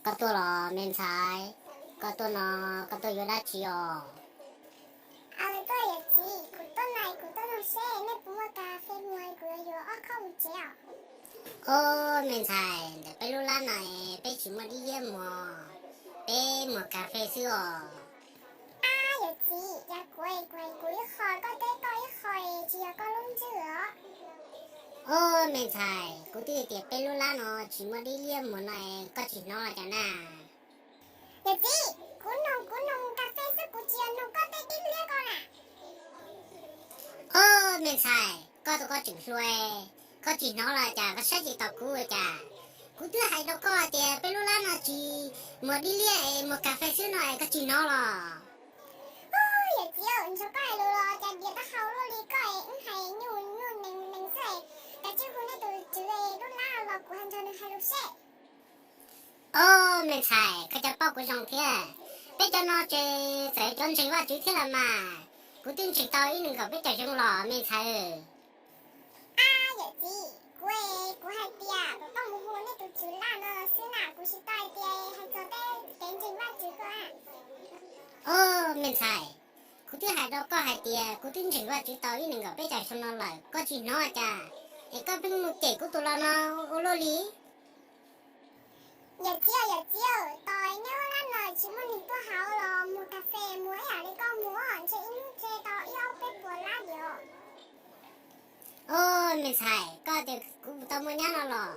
Koj tuaj los me ntxhais? Koj tuaj no, koj tuaj yuav dab tsi os? Aws, tuaj yawm txiv, kuv tuaj no kuv tuaj nug seb nej puas muaj kas fes muag, kuv yuav yuav ob khob mus tsev os. Ob, me ntxhais, ntawm peb lub lab no peb tsis muaj dib liab muag, peb muag kas fes xwb os. Ab, yawm txiv, cas kuv, kuv hais kuv ib qho, koj teb koj ib qho, tsis yog koj lub ntsej os. Ob, me ntxhais, kuv twb tias peb lub lab no tsis muaj dib liab muag no, koj tsis hnov los cas na? Yawm txiv, kuv nug, kuv nug kas fes xwb, kuv tsis yog nug koj tej dib liab ko na. Ob, me ntxhais, koj tus koj tseem hluas, koj tsis hnov los cas, koj saib tsis taus kuv cas? Kuv twb hais rau koj tias peb lub lab no tsis muag dib liab es muag kas fes xwb no es koj tsis hnov los? Yawm txiv, ntshe koj hais lus los cas dias taub hau luaj li, koj es wb hais nyuj nyuj nees nees xwb, cas tsis hu nej tus tswv lub lab los kuv hais nrog nws hais lus seb. Ob, me ntxhais, koj cov paub kuv zoo thiab. Peb cov no ces txawm cov ntseeg Vajtswv thiab los mas, kuv twb ntseeg tau ib nees nkaum peb caug xyoo los me ntxhais. Ab, yawm txiv, kuv, kuv hais tias kuv tuaj mus hu nej tus tswv laj no xwb na, kuv tsis tau hais tias hais txog tej kev ntseeg Vajtswv ko. Ob, me ntxhais, kuv twb hais rau koj hais tias kuv twb ntseeg Vajtswv tau ib nees nkaum peb caug xyoo no lawm, koj tsis hnov cas? Es koj pheej mus cem kuv tus los no ua luaj li. Yawm txiv, yawm txiv, tos nyob lab no tsis muaj neeg tuaj haus los muag kas fes muag ib yam li koj muag, ntshe ib hnub ntshe tau ib ob peb puas lab diam. Ob, me ntxhais, koj tias kuv tau muaj nyab no los?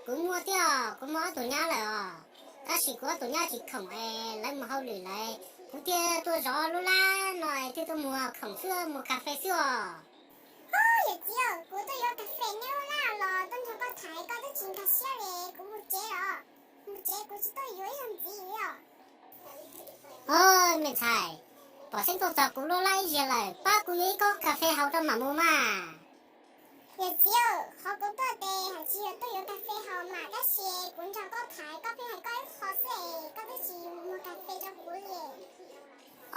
Kuv muaj thiab, kuv muaj ob tug nyab lawm os. Tab sis kuv ob tug nyab tsis khoom es lawv mus hauj lwm lawm, kuv thiaj tuaj zov lub lab no thiaj tuaj muag khoom xwb, muag kas fes xwb os. Ob, yawm txiv, kuv tuaj yuav kas fes nyob lab los tuaj nrog koj tham, koj twb tsis nkag siab li, kuv mus tsev los. Mus tsev, kuv tsis tuaj yuav ib zaug ntxiv li os. Ob, me ntxhais, pom xeeb tuaj txog kuv lub lab ib zaug lawm, pab kuv yuav ib kob kas fes haus rau mam mus mas. Yawm txiv, qhov kuv tuaj ces hais tsis yog tuaj yuav kas fes haus mas, tab sis kuv nrog koj tham, koj pheej hais koj ib qho xwb es koj twb tsis muag kas fes rau kuv li.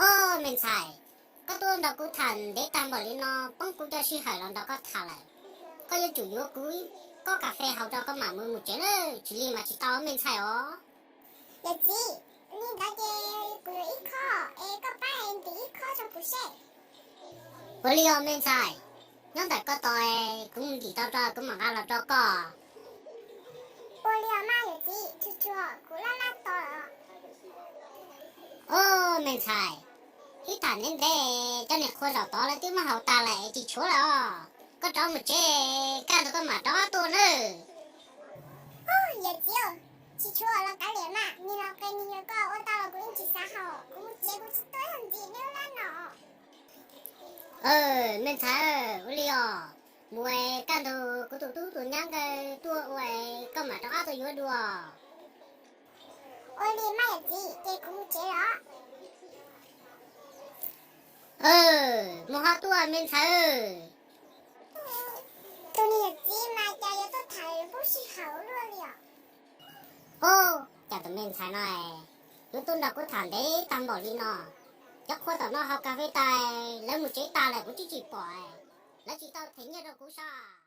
Ob, me ntxhais, koj tuaj nrog kuv tham ntev tag npaum li no, poob kuv cov sij hawm los nrog koj tham lawm. Koj yuav tsum yuav kuv ib kob kas fes haus rau koj mam mus mus tsev na, tsis li mas tsis tau me ntxhais os. Yawm txiv, li ntawd ces kuv yuav ib khob es koj pab ntim ib khob rau kuv seb. Ua li os me ntxhais, nyob ntawm koj tos, kuv mus ntim tau rau kuv mam nqa los rau koj. Ua li os mas yawm txiv, tsuag tsuag kuv laj laj tos lawm. Ob, me ntxhais, ib tham ntev ntev, cov niam qhua zaum tod lawv twb muab haus tag lawm, tsis tshuav lawm os. Koj rov mus tsev, kaj ntug koj mam rov qab tuaj nawb. Yawm txiv, tsis tshuav los kav liam mas, nws los qe nws yuav, koj ua tau los kuv yeej tsis xav haus, kuv mus tsev kuv tsis tuaj ib zaug ntxiv nyob lab no. Me ntxhais, ua li os, mus es kaj ntug kuv tus tub tus nyab nkawd tuaj ua es koj mam rov qab tuaj yuav dua. Ua li mas yawm txiv, ces kuv mus tsev los. Mus ho tuaj me ntxhais. Tus niam txiv mas cas yuav tuaj tham pub sij hawm luaj li os. Ob, cas tus me ntxhais no yuav tuaj nrog kuv tham ntev tag npaum li no. Cov qhua tom no haus kas fes tas, lawv mus tsev tas lawm kuv twb tsis pom, lawv tsis tau them nyiaj rau kuv sav.